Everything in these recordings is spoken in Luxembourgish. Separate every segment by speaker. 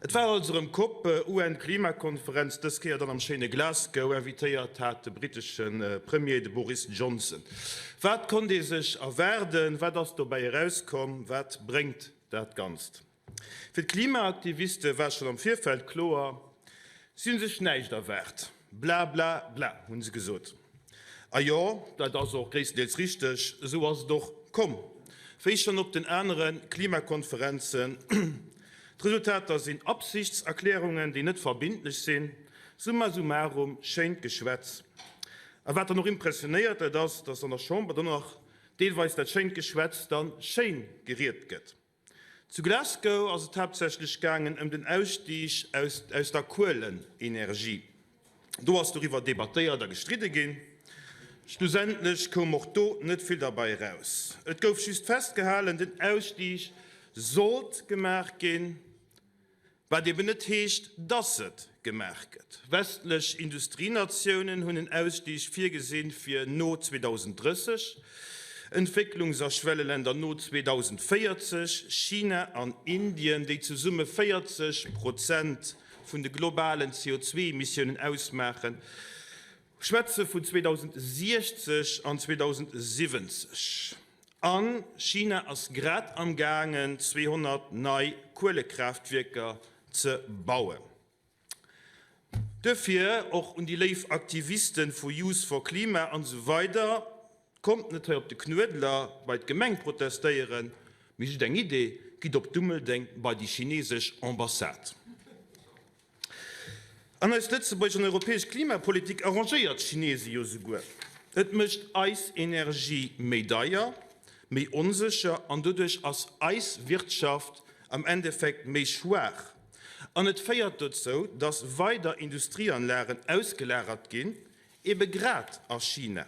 Speaker 1: Et war also erëm Cop, UN-Klimakonferenz, dës Kéier dann am schéine Glasgow. Invitéiert hat de brittesche Premier, de Boris Johnson. Wat konnt ee sech erwaarden? Wat ass dobäi erauskomm? Wat bréngt dat Ganzt? Fir d'Klimaaktiviste war schonn am Virfeld kloer, Si hu sech näischt erwaart. Bla bla bla, hu se gesot. A jo, dat ass och gréisstendeels richteg, esou ass et och komm, wéi schonn op den anere Klimakonferenzen. D'Resultater sinn Absichtserklärungen, déi net verbindlech sinn. Summa summarum, schéint Geschwätz. A wat dann och impressionéiert, dat ass, datt an der Chamber dann och deelweis dat schéint Geschwätz dann schéin geriet gëtt. Zu Glasgow ass et haaptsächlech gaangen ëm den Ausstig aus aus der Kuelenenergie. Do ass doriwwer debattéiert a gestridde ginn. Schlussendlech koum och do net vill derbei eraus. Et gouf just festgehalen, den Ausstig sollt gemaach ginn. Wat eben net heescht, dass et gemaach gëtt. Westlech Industrienatiounen hunn en Ausstig virgesinn fir no 2030, Entwécklungs a Schwelleländer no 2040, China an Indien, déi zesumme 40 Prozent vun de globalen CO2-Emissiounen ausmaachen, schwätze vun 2060 an 2070. A China ass grad am gaangen 200 nei Kuelekraaftwierker ze bauen. Duerfir och un déi léif Aktivisten vu Youth for Klima an esou weider, kommt net hei op de Knuedler bei d'Gemeng protestéieren, mee just eng Idee, gitt op Dummeldeng bei déi chinesesch Ambassade. An eis lëtzebuergesch an europäesch Klimapolitik arrangéiert d'Chinese jo souguer. Et mécht eis Energie méi deier, méi onsécher an doduerch ass eis Wirtschaft am Endeffekt méi schwaach. An et féiert dozou, dass weider Industrieanlagen ausgelagert ginn, ebe grad a China.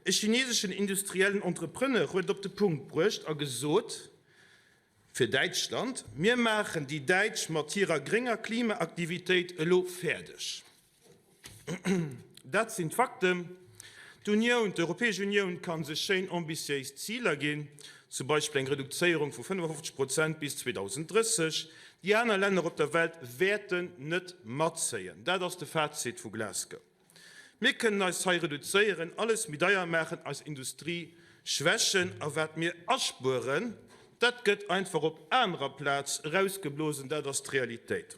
Speaker 1: E chineseschen industriellen Entrepreneur huet et op de Punkt bruecht a gesot, Fir Däitschland, Mir maachen déi Däitsch mat hirer grénger Klimaaktivitéit elo fäerdeg. Dat sinn d'Fakten. D'Unioun, d'Europäesch Unioun ka sech schéin ambitiéis Ziler ginn, zum Beispill eng Redukzéierung vu 55 Prozent bis 2030. Déi aner Länner op der Welt wäerten net matzéien. Dat ass de Fazit vu Glasgow. Mir kënnen eis hei reduzéieren, alles méi deier maachen, eis Industrie schwächen a wat mir aspueren, dat gëtt einfach op anerer Plaz erausgeblosen. Dat ass d'Realitéit.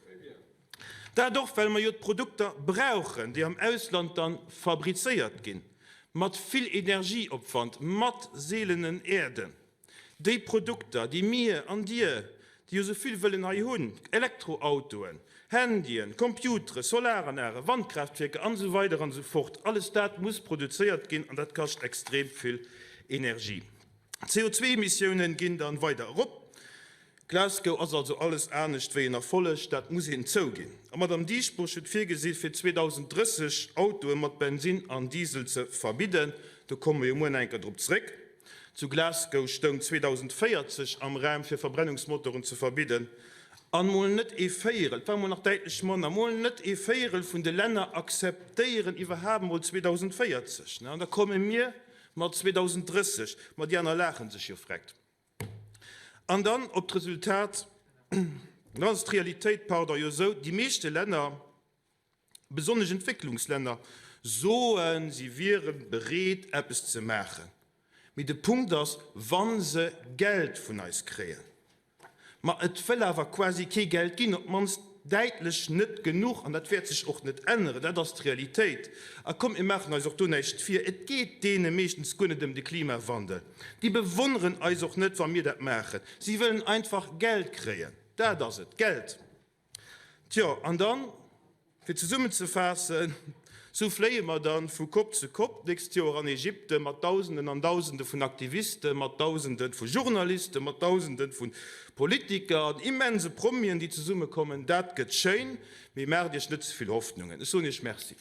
Speaker 1: Dat och, well mer jo d'Produkter brauchen, déi am Ausland dann fabrizéiert ginn, mat vill Energieopwand, mat seelenen Äerden. Déi Produkter, déi mir an Dir, déi jo sou vill wëllen hei hunn, Elektroautoen, Handyen, Computere, Solaranlagen, Wandkraaftwierker an esou weider an esou fort, alles dat muss produzéiert ginn an dat kascht extrem vill Energie. D'CO2-Emissiounen ginn dann weider erop. Glasgow ass also alles anescht wéi en Erfolleg, dat muss een zouginn. A Madame Dieschbourg huet virgesi fir 2030 Autoe mat Bensinn an Diesel ze verbidden. Do komme mer jo muer nach eng Kéier drop zréck. Zu Glasgow stoung 2040 am Raum fir Verbrennungsmotoren ze verbidden. An mol net ee Véierel, et war mol nach däitlech manner, mol net ee Véierel vun de Länner akzeptéieren iwwerhaapt mol 2040. An da komme mir mat 2030, ma déi aner laache sech jo vreckt. An dann op d'Resultat, dann ass d'Realitéit, pardon, jo esou, déi meeschte Länner, besonnesch Entwécklungslänner, soen, si wiere bereet eppes ze maachen. Mee de Punkt ass, wa se Geld vun eis kréien. Ma et wëll awer quasi kee Geld ginn, op d'mannst däitlech net genuch, an dat wäert sech och net änneren. Dat ass d'Realitéit. A kommt, mir maachen eis och do näischt vir, et geet deene meeschtens guer net ëm de Klimawandel. Déi bewonneren eis och net, wa mir dat maachen. Si wëllen einfach Geld kréien. Dat ass et, Geld. Tjo, an dann, fir zesummenzefaassen, sou fléie mer dann vu Cop zu Cop d'nächst Joer an Ägypten mat Dausenden an Dausende vun Aktivisten, mat Dausende vu Journalisten, mat Dausende vu Politiker an immense Promien, déi zesummekommen. Dat gëtt schéin, mee maacht Iech net ze vill Hoffnungen. Ech soen Iech Merci.